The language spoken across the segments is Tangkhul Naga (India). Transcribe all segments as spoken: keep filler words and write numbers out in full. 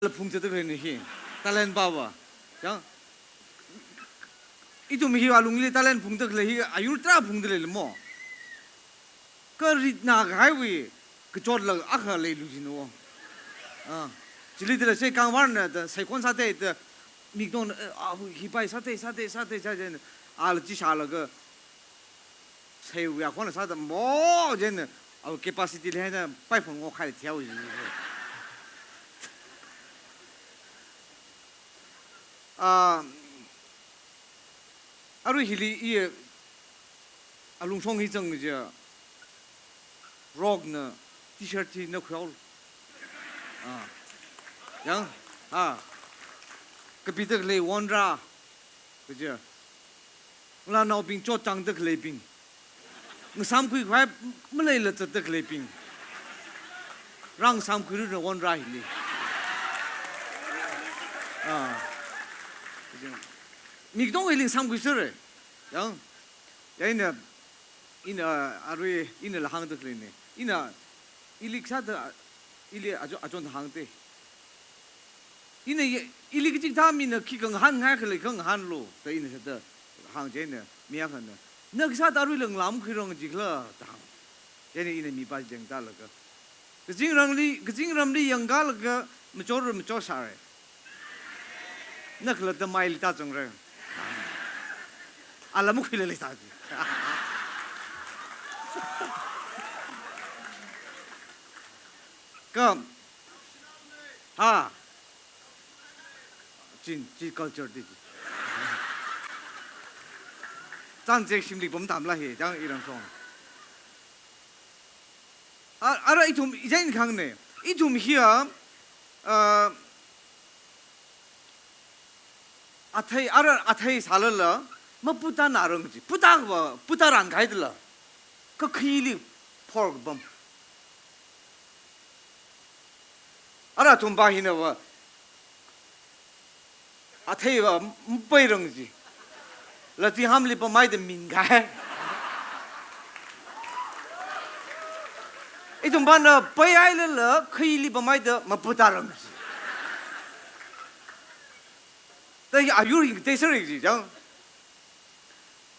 la phungzatda khalei ni hi. Talent pava. Yang, ithum hi alungli talent phungda khalei hi, ayur tarā phungda leilamo. Kha ritna kahaiwui kachotla akha leilu jino. Ah. Chili tala sai kangvarna da, sai khon sātei da, mikdong, eh, ah, hi pai sātei, sātei, sātei, sātei, ala chi shālaga, saiwui akhon sāda mo jin, awui capacity leina pai phang ngokhaili thiao ji. Ah, arui hili i alungshong hi zang je, rock na T-shirt hi na khuihaolu. Ah. Yang, ah. Kapida khalei wonra. Kaja. Ngalānaobing chotchāngda khaleibing. Ngasāmkhui khavai maleila zatda khaleibing. Rāngasāmkhuiranu wonra hili. Ah. Mikdong hili ngasāmkhuisera. Yang. Yang ina, ina arui, inala hāngda khalei ni. Ina, ili kasāda, ili ajo-, achon hāngtei. Ina ye, ili kachikathā mina khi kangahānngai khalei kangahānlu, da ina sāda hāng chieina, mi akhana, na kasāda aruila ngalāmkhuirang jikhala, da hāng. Chieina ina mipā jeng tālaga. Kazingramli, kazingramli yangkālaga, machor, machor sāra. Na khalatta maili tāzangra. Ala makhuila leisā ji. Kha, ha. Chin, chi culture di ji. Chānzek shimli pamtamla hi, chang irang song. A, ara ithum, ijain khangne. Ithum hiya, ah, athei, ara athei sālala, maputa narang ji. Puta kava, puta ran kaidala. Kakhili pork bam. Ara ithumva hina va, atheiva mapeirang ji. Lachi hamli pamaida mingai. Ithumvana peihailala khuili pamaida maputarang ji. Tai ayur hi teiseri ji jang.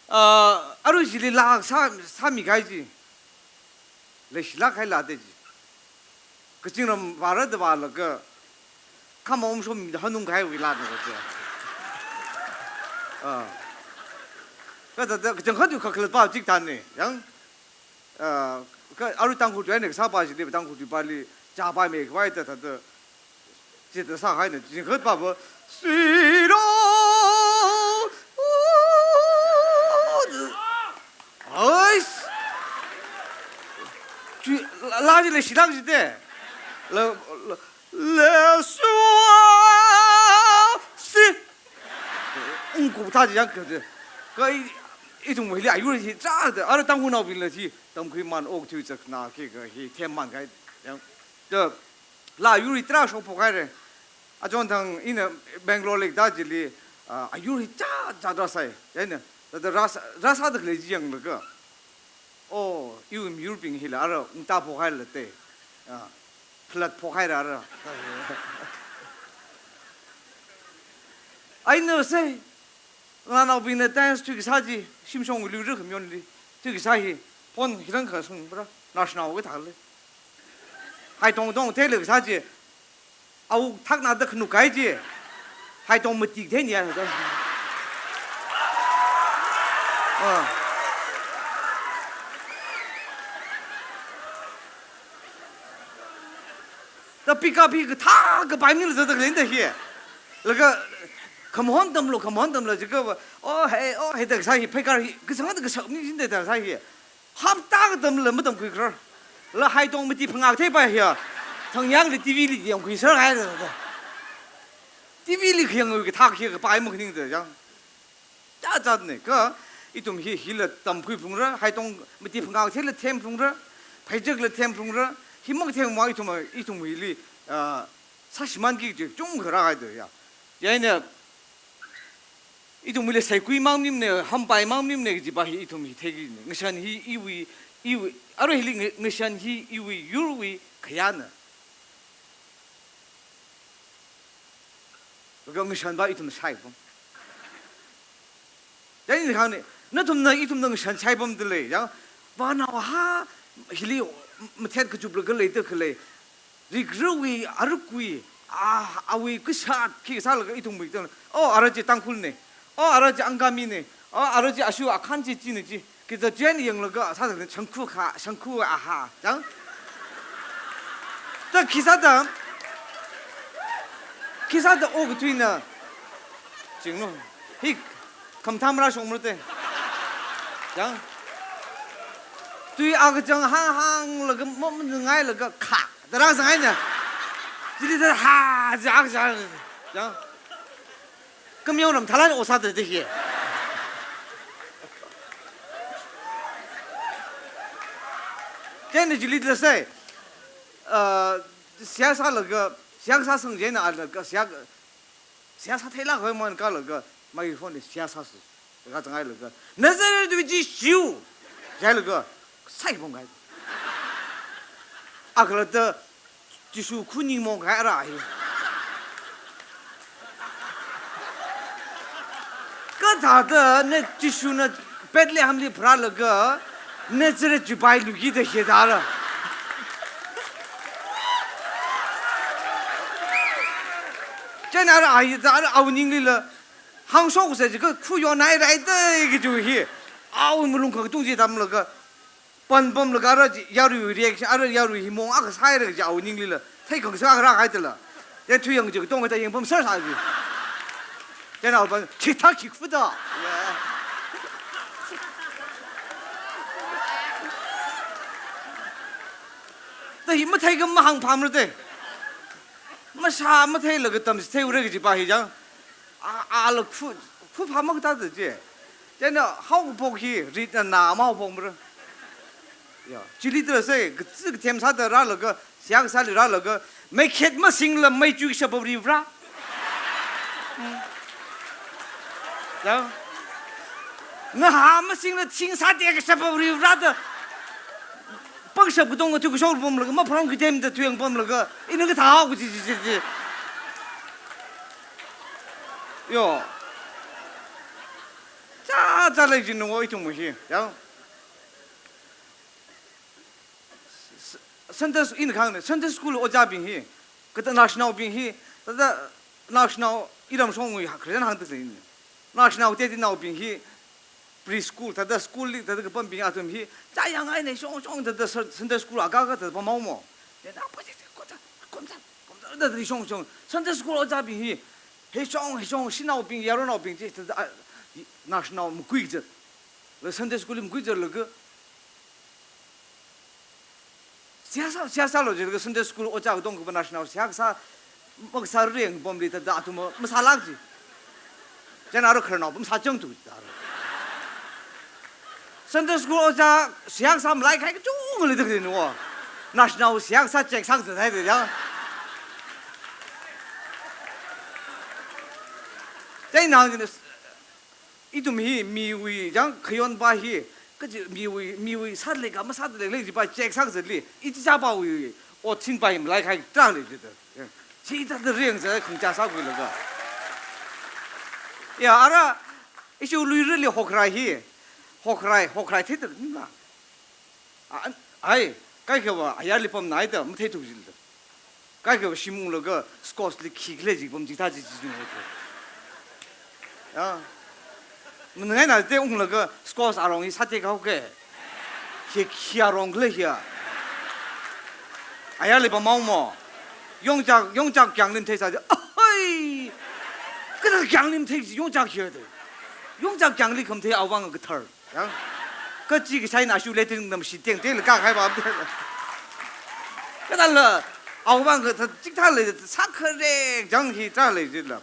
Ah, arui chili laa sā, sāmikai ji. Leishilāk haila de ji. Kazingram vāra da vālaga, khamong shomda hanung kahaiwui laana kaji. Ah. Kathāda, kachangkhat yu kakhalatpa chikthāne, yang, ah, kha arui Tangkhul tuina kasāpa chili, Tangkhul tuipali, chāpa mei khavai thāda, chithāda sāhaina, chingkhat papa, siro, ais, chi, la, la, leishilāk jite, la, la, leisua, si, ungku thā ji yang kaji, kha i, ithum hili ayur hi chāda, ara Tangkhulnaobingla hi, tamkhui man ok thui chakna khi kha hi, themman kahai, yang, da, la ayur hi tarā shokphok haira. Achon thang ina Bangalore li da chili, ah, ayur hi chāchā rāsai. Yaina, thāda rāsā, rāsāda khalei chi yanglaga. Oh, iwui miyurbing hila ara ungta phok haila te. Ah, phalat phok haira ara. Aina sai, ngalānaobingna dance thui kasā chi, shimshong lui ruk mionli. Thui kasā hi, phone hirang kha sung bra, national kathāle. Haitong tong theile kasā chi, au thakna da khanuk kahai chi. Haitong matik thei ni ya. Ah. Da pick up hi kathā kapai maningla zatda khalei da hi. Laga, khamahon tamlo, khamahon tamlo, jiakha, oh hey, oh hey, da kasā hi, pheikar hi, kasāngda kasak mi jin da da kasā hi. Hapta katamla matamkhui kharar. La haitong mati phangā theipai hiya. Thangyangli T V li yangkhuiser haida da. T V li khayangwui kathā hi kapai makhaning da yang. Chāchāne, kha ithum hi, hila tamkhui phungra, haitong mati phangā theila them phungra, phaichakla them phungra, hi mathemva ithum, ithum hili, ah, sāshimānki kaji chungkha rāhaida ya. Yaina, ithum hili saikhui mang maningmane, hampai mang maningmane kajipa hi ithum hi theikine. Ngashan hi iwui, iwui, arui hili nga-, ngashan hi iwui, yurwui khayāna. Laga ngashan va ithum shaipam. Chieina ina kahāngna, nathumna ithumna ngashan shaipamda lei, ya. Vānao ha, hili mathet kachup laga leida khalei. Rikrui, arukui, a, awui kashat khi sālaga ithumwui tang. Oh, ara chi Tangkhulna. Oh, ara chi Angamina. Oh, ara chi ashu akhan chi china chi. Khi da chieina yanglaga, sāda shangkhu kha, shangkhu aha, chang. Da khi sāda, khi sāda okathuina. Chingno. Hi, khamtham rāshong mrate. Chang. Tui akachang hāng hānglaga, ma, mangailaga, kha. Da rāzangaina. Chili da ha, jak, jak. Chang. Kamyong ram thalan osa da da hi. Chieina chili da sai, ah, seihā sālaga, seihā sāsang chieina alaga, seihā, seihā sātheilāk hoi man kalaga, microphone li seihā sāsa. Laga zangailaga, Nazareth wui Jishu. Jailaga, saipam kahai. Akhala da, Jishu khuning mong kahai ara hi. Kathāda na Jishuna Bethlehem li pharālaga, Nazareth chipai luki da hi da ara. Chieina ara ahi da ara awui ninglila, hāngshok sa chi ka khu yonai rai da ki chu hi. Awui malung kha katung chi tamlaga, panpamlaga ara chi yarui reaction, ara yarui hi mong akha sāhaira chi awui ninglila. Thei khangsā kharā haida la. Ya thuiyang chi katong kata yangpam sāsā chi. Chieina awui pāng, "Khi thā khi khu da." Ya. Da hi mathei kha mahāngphā mrate. Mashā matheilaga tamchitheiura kaji pa hi chang. A, ala khu, khu phā makathāda chi. Chieina haokaphok hi, ritna nā mahaophok mara. Ya, chili da sai, kachi kathem sāda rālaga, seihā kasāli rālaga, meikhet masingla meichui kashap Varivara. Hmm. Ya. Ngahā masingla thing sāte kashap Varivara da. Pangshap katonga tui kashok pamlaga, mapharong kathemda tui yangpamlaga, ina kathā hao kaji chi chi chi. Yo. Cha, cha lei jin nungo ithum hi, ya. S-, Sunday s-, ina kahāngna, Sunday school ojābing hi, kathā naoshinaobing hi, thāda naoshinao iram shongwui ha, Christian hāngda lei ina. Naoshinao tetinaobing hi, preschool, thāda school li, thāda kapambing athum hi, chāyangaina shong shong, thāda Sun-, Sunday school akha akha thāda pamhao mo. Chieina, pa chi chi, ko cha, kom cha, kom cha, thāda shong shong. Sunday school ojābing hi, he shong, he shong, shanaobing, yaronaobing chi, thāda, a, naoshinao makui kazat. La Sunday school li makui kazatlaga, seihā sā, seihā sālu jilaga Sunday school ojā katong kapa naoshinao seihā kasā, makasā reng pamli thāda athum masālāk chi. Chieina ara khararnao pam sāchang tu da ara. Sunday school ojā seihā kasā malai kahai kachungkha leida khalei no. Naoshinao seihā kasā check sākazat haida ya. Chieina hāngna, ithum hi miwui, yang khayon pa hi, kaji miwui, miwui sāda lei kha masāda lei khala jipa check sākazatli, ichichāpawui otsin pa hi malai kahai tarākha lei jida. Chithāda rengzat khangachā sākhuilaga. Ya, ara, ishi Luirali hokrai hi, hokrai, hokrai theida ningla. A, an, ai, kaikhava ayarli pamna haida, matheithu jilda. Kaikhava shim unglaga, Scots li khikhala jipam chithā chi chi chi. Ya. Mangaina te unglaga, Scots arong hi sāthei kahaoke. Hi, hi arong khala hi. Ayarli pamhao mo. Yongchak, yongchak kyangli matheisā chi. Ahoi! Kathā kyangli mathei chi, yongchak hi de. Yongchak kyangli khamathei awui vang kathar. Yang, kachi kashaina ashu leting nam shiteng teng la kahai ba. Kathāla, awui vang kathā chithā lei, sākhare, yang hi thā lei jila.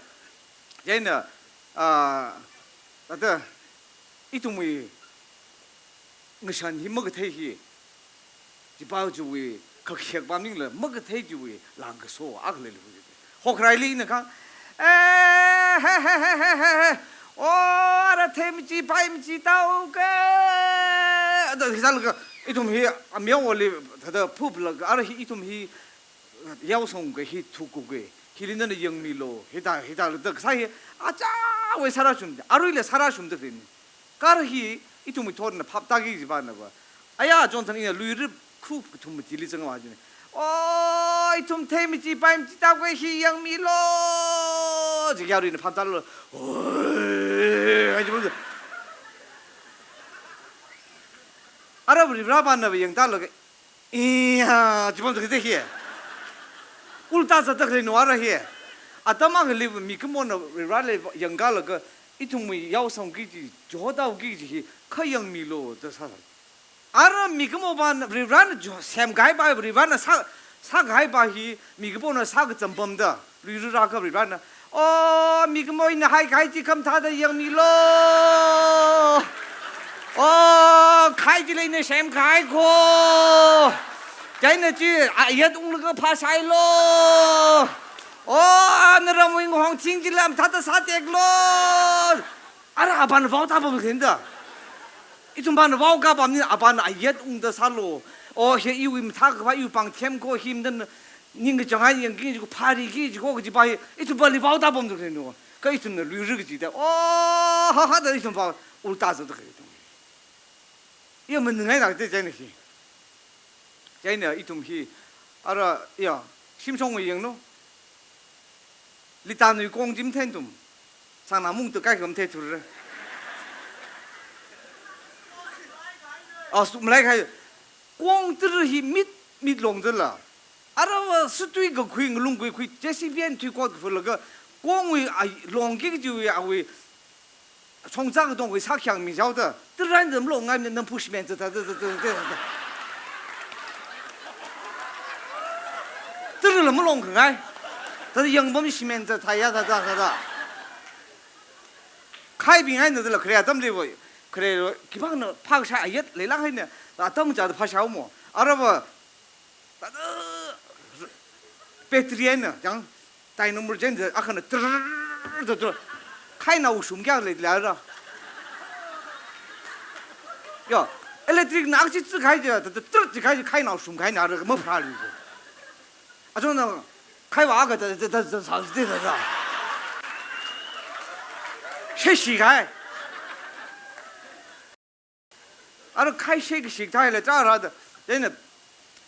Chieina, ah, thāda, ithumwui ngashan hi makathei hi, chipa chiwui, kakhiak pamningla, makathei chiwui, langkaso, akha leilu. Hokraili ina kahāng, eh, he, he, he. O, ara thei machi, pai machi, tau ke. Ada hi sālaga, ithum hi, amyao oli, thāda phuplaga, ara hi ithum hi, yaosong ke hi thuku ke. Hili nana yangmilu, hithā, hithāla da kasā hi, achāwui sārāshung, aruila sārāshungda khalei ni. Kha hi, ithumwui thotna phaptāki kaji pana va. Aya Jonathan ina luira khu kathum machili zangva jina. O, ithum thei machipai machitā khui hi yangmilu. Jikya aruina phaptālu. Oi, ai jibun. Ara Varivara pana va yangtālaga. Iya, jibun zangda hi. Ulta zatda khalei nu ara hi. Atam akhali mikumona Varivarali yangkālaga ithumwui yaosangki kaji, chothaoki kaji hi, kha yangmilu da sā. Ara mikumo pana Varivarana jo semkahai pa, Varivarana sā, sākahai pa hi, mikumona sākazam pamda, luira rākha Varivarana, o, mikumo ina haikahai chi khamathāda yangmilu. O, khai chila ina semkahai kho. Chieina chi ayat unglaga phāshailu. O, naramwui ngahong thing chila mathāda sāteklu. Ara apana vaoda pam khinda. Ithum pana vaoka pamni apana ayat ungda sālu. O, hi iwui mathākhavai iwui pāng themkhui hi madan ningkachānghai yangki kaji kho, phāriki kaji kho kaji pa hi ithum pali vaoda pamda khalei nu. Kha ithumna luira kajida. O, ha ha da ithum pa ulta zatda khalei ithum. Iya maningai na de chieina hi. Chieina ithum hi, ara, ya, Shimshongwui yanglu. Litanwui kong chi matheithum. Sānamung tu kaikha matheithura. A, su malai khai. Kong tara hi mit, mit longdala. Ara va sutui kakhui, ngalung kakhui, J C B eina thuikot kafulaga, kongwui a, longki kajiwui awui shongza katongwui sākhyang mijaoda, tara eina malongngai, namphu shimen zatda, zatda, zatda, zatda. Tarala malongkhangai. Thāda yangpam shimen zatda ya, zatda, zatda. Khaibing eina dala khare atamli va, khare khipāna phākashai ayat leilāk haina, atam zatda phāshaomo. Ara va, thāda battery eina, yang, dynamo gen da akhana trrrr da da. Khainao shum kayākha leilala. Ya, electric na akchi tsi khai ja, da da trrrr chi khai ja, khainao shum khai na ra mapharāli. Achona khaiva akha da da da da da da da. Sheshi khai. Ara khai shek shik thaila chara da. Chieina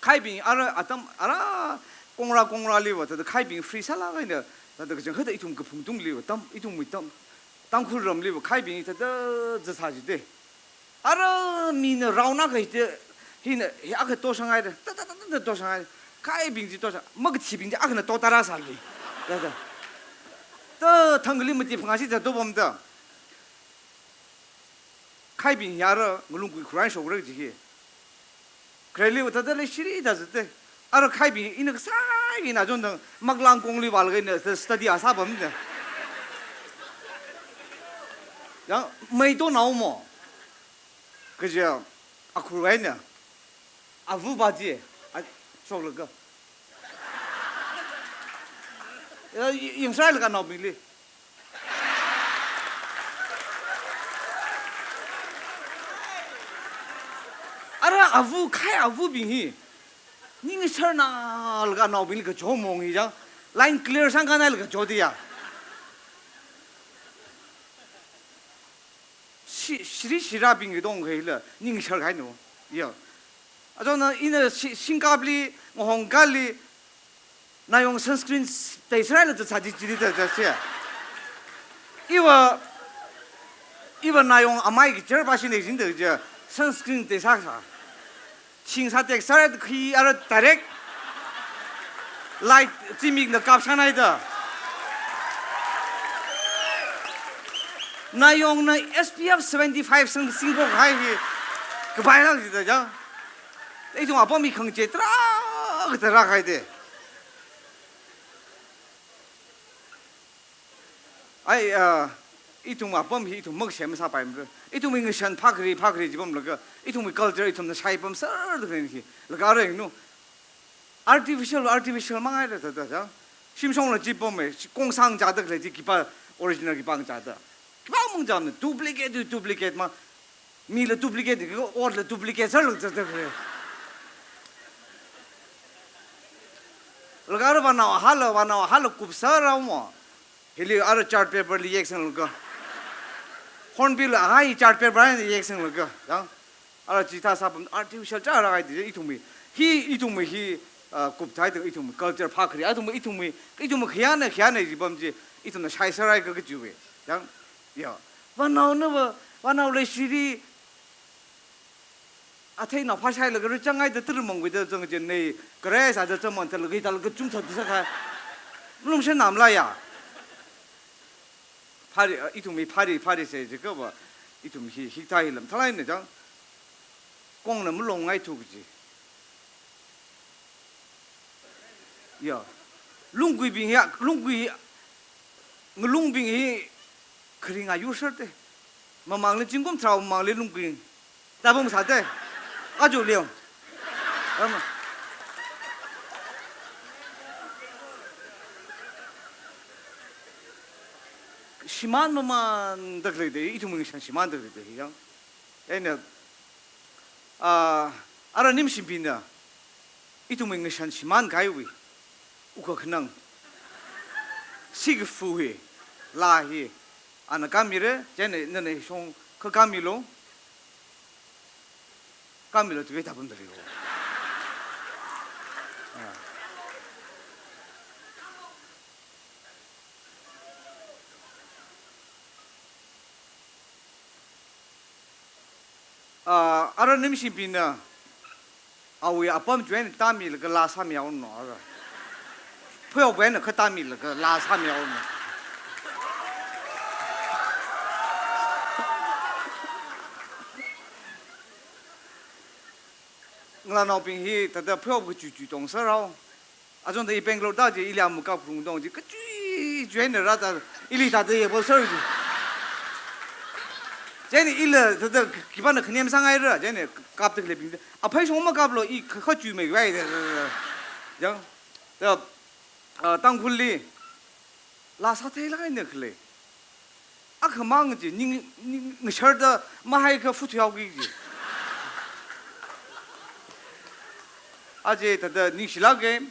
khaibing ara atam ara kongra kongrali va, thāda khaibing free sālāk eina, thāda kachangkhatta ithum kaphung tungli va, tam, ithumwui tam, Tangkhul ramli va, khaibing thāda zatsā jida. Ara mina raona kajida, hina, hi akha toshangai da, da, da, da, da, toshangai. Khaibing chi tosha, makathibing chi akhana to tara sāli. Da, da. Da, thangkali mati phangā chi da to pamda. Khaibing hi ara ngalung kakhui khurai shokra kaji hi. Khareli va thāda leishiri da zatda. Ara khaibing ina kasā ina chon dang maklang kongli vālaga ina study a sāpamda. Yang mei to naomo. Kaja akhur eina. Avu va chi. A, shoklaga. Ya, y-, yangsālaga naobingli. Ara avu, khai avubing hi. Ningsharnalaga naobingli kacho mong hi jang. Line clear sangkhanailaga cho diya. Shi-, shiri shirābing kidong kahaila, ningshar kahaina. Ya. Achona ina shi-, shingkapli, ngahongkali, nayong sunscreen s-, teisālaga zatsā chi chili zatsā chi. Iva, iva nayong amai kichar pa shi ne jin da je, sunscreen teisā sā. Ching sātek sāra khi ara direct light zimikna kapsānai da. Nayongna S P F seventy-five sing singkok hai hi. Kapai lang jida jang. Ithum apam hi khangche tarākha tarākha haida. Ai, ah, ithum apam hi ithum makasem sāpaimara. Ithum ngashan phakri, phakri jipamlaga, ithum culture ithumna shaipam sāda khalei hi. Laga reng nu. Artificial, artificial mangai da, da, da, da. Shimshongla jipam e, kongsang jida khalei chi khipā original khipā jida. Khipā mang jam na duplicate, duplicate ma. Mila duplicate, otla duplicate sālaga zatta khalei. Laga ara vānao ahāla, vānao ahāla kupsāra mo. Hili ara chart paper li yeksanglaga. Hornbill ahai chart paper eina yeksanglaga. Yang. Ara chithā sāpam artificial chara ai di ithumwui. Hi ithumwui hi, ah, kupthai da ithumwui culture phākhari. Ithumwui, ithumwui, ithumwui khayāna, khayāna jipam chi. Ithumna shaisarai ka kachiwui. Yang. Ya. Vānaona va, vānao leishiri. Athei nao phāshailaga ru changai da turu mangwui da zang jen nei, kare sa da zang man tala gai tala ka chung sa da sa khai. Malung shen nam la ya. Phari, ah, ithumwui phari, phari se je ka ba, ithum hi, hithā hi lam thalai ne jang. Kongna malong ngai thu ji. Ya. Lungguibing ya, lunggui, ngalungbing hi, kharing ayur shar te. Mamangli jingkum tharao mamangli lunggui. Tabung sa te. Aju liang. Ama. Shimān mamān dak lei de, ithumwui ngashan shimān dak lei de, yang. Eina, ah, ara Nimshinbingna, ithumwui ngashan shimān kahaiwui, ukha khanang, sikafu hi, laa hi, ana kamire, chieina nana shong kha kamilu, kamilu chiwui tapam dari ho. Ah. Ah, ara Nimshinbingna, awui apam chiwui eina tāmilaga laa sāmihaono ara. Phuihaowa eina kha tāmilaga laa sāmihaono. Ngalānaobing hi thāda phuihaowa kachuichui tong sārao. Achon da i Bangalore da je, ili amu kap kung dong je, kachuichui eina rāda, ili thāda ye bol sir je. Chieina ila thāda khipāna khanem sāngaira, chieina kap tak le bing. Aphei shong makaplu, i kha, khachuimeivai da. Yang, da, ah, Tangkhulli, laa sātheilāk eina khalei. Akhamang chi, ning, ning, ngasharda mahai kha futhuihaoki chi. Aja thāda ningshilāka,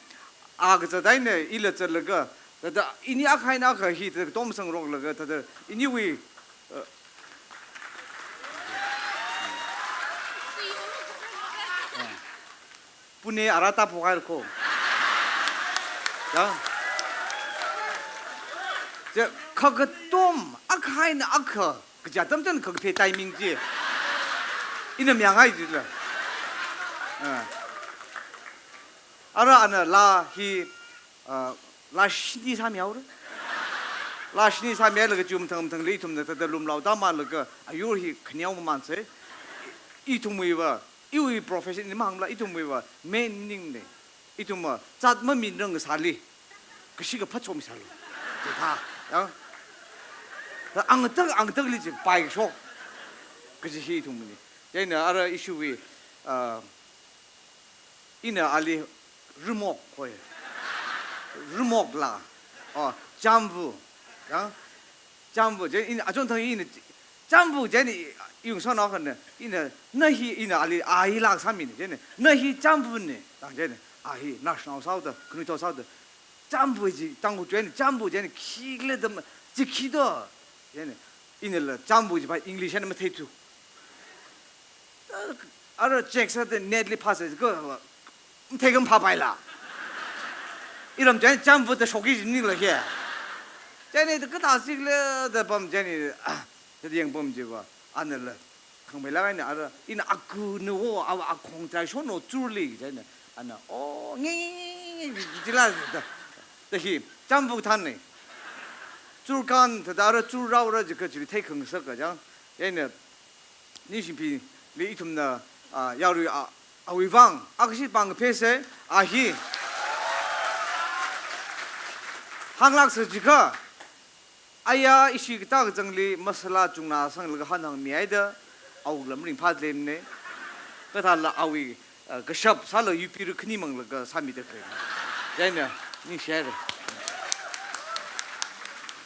a kazat eina ila zatlaga, thāda ini akha eina akha hi thāda katom sangroklaga, thāda iniwui, uh, Pune arā tāphok haira ko. Ya. Ja, khakatom, akha eina akha, kaja tamchan kakaphei timing chi. Ina miyangai jila. Ah. Ara ana laa hi, ah, laa shini sāmihaora. Laa shini sāmihailaga chi mathang mathangli ithumna thāda lumlao tāmalaga ayur hi khaneo mamānsei. Ithumwuiva, iwui profession ni mahāngla, ithumwuiva main meaning ne. Ithumva zat maminrang sāli, kashi kaphat chomisālu. Chithā, ya. Angtak, angtakli chi paishok. Kaji hi ithumwui ni. Chieina ara ishiwui, ah, ina ali rumok hoi. Rumok laa. Oh, jambu. Ya. Jambu, je ina, achon thang ina, jambu, je ina, yungsānao akhana, ina, na hi, ina, ali, a hi laa sāmine, je ina, na hi jambu ne, tang je ina, a hi, national sāhaoda, khanuithot sāhaoda, jambu ji, Tangkhul je ina, jambu je ina, khikhala da, chi khi do, je ina, inala, jambu jiva, English eina matheithu. Ara check sāda net li phāsā ko, mathei kha maphāpaila. Iram chieina jambu da shokki jinila he. Chieina da kathā sikhala da pam chieina, ah, da yangpam chiva, anala. Khangmeilāk eina ara, ina aku no, awa akhong trai shono churli, chieina, ana, oh, ngi, ngi, ngi, ngi, jila da. Da hi, jambu thanne. Churkan, thāda ara churraora jikha chili theikhangasak kajang. Chieina, Ningshibingli ithumna, ah, yarui, ah, awui vang, akhashi pāng phese, a hi. Hānglāksa jikha, aya ishi katā kazangli masala chungna sanglaga hānghāngmihaida, awui lam ringphā lemne. Kathāla awui, ah, kashap sāla yupi ru khani manglaga sāmida khalei. Chieina, ningshihaira.